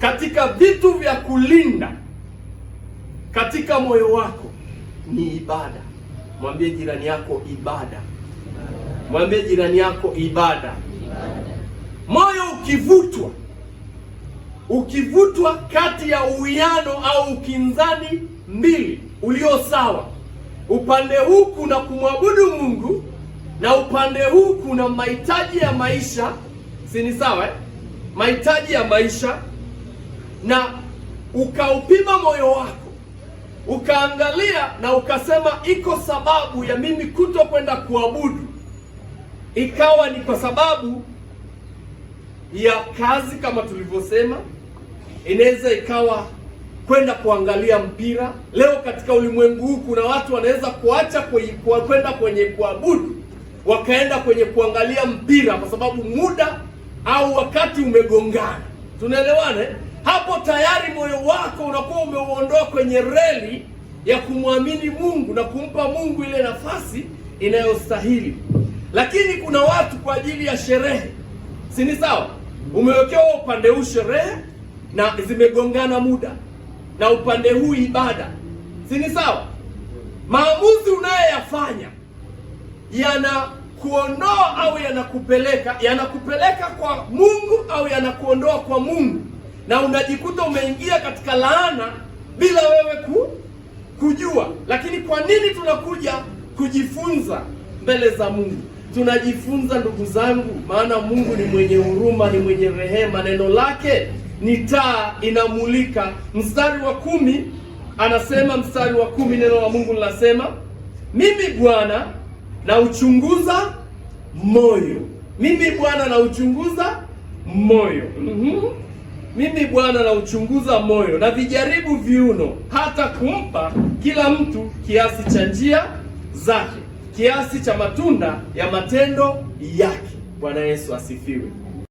Katika vitu vya kulinda katika moyo wako ni ibada. Mwambie jirani yako ibada. Mwambie jirani yako ibada. Moyo ukivutwa kati ya uwiano au ukinzani mbili ulio sawa, upande huu kuna kumwabudu Mungu na upande huu kuna mahitaji ya maisha, si ni sawa eh? Mahitaji ya maisha, na ukaupima moyo wako ukaangalia na ukasema iko sababu ya mimi kuto kwenda kuabudu, ikawa ni kwa sababu ya kazi kama tulivyosema, inaweza ikawa kwenda kuangalia mpira. Leo katika ulimwengu huu kuna watu wanaweza kuacha kwenda kwenye kuabudu wakaenda kwenye kuangalia mpira kwa sababu muda au wakati umegongana. Tunaelewana eh? Hapo tayari moyo wako unakuwa umeuondoa kwenye reli ya kumwamini Mungu na kumpa Mungu ile nafasi inayostahili. Lakini kuna watu kwa ajili ya sherehe, si ni sawa? Umewekewa upande huu sherehe na zimegongana muda, na upande huu ibada, si ni sawa? Maamuzi unayoyafanya yanakuondoa au yanakupeleka kwa Mungu au yanakuondoa kwa Mungu, na unajikuta umeingia katika laana bila wewe kujua. Lakini kwa nini tunakuja kujifunza mbele za Mungu? Tunajifunza ndugu zangu, maana Mungu ni mwenye huruma, ni mwenye rehema. Neno lake ni taa inamulika. Mstari wa 10 anasema, mstari wa 10 neno la Mungu linasema, mimi Bwana nauchunguza moyo. Mimi Bwana nauchunguza moyo. Mimi Bwana nauchunguza moyo na vijaribu viuno, hata kumpa kila mtu kiasi cha njia zake, kiasi cha matunda ya matendo yake. Bwana Yesu asifiwe.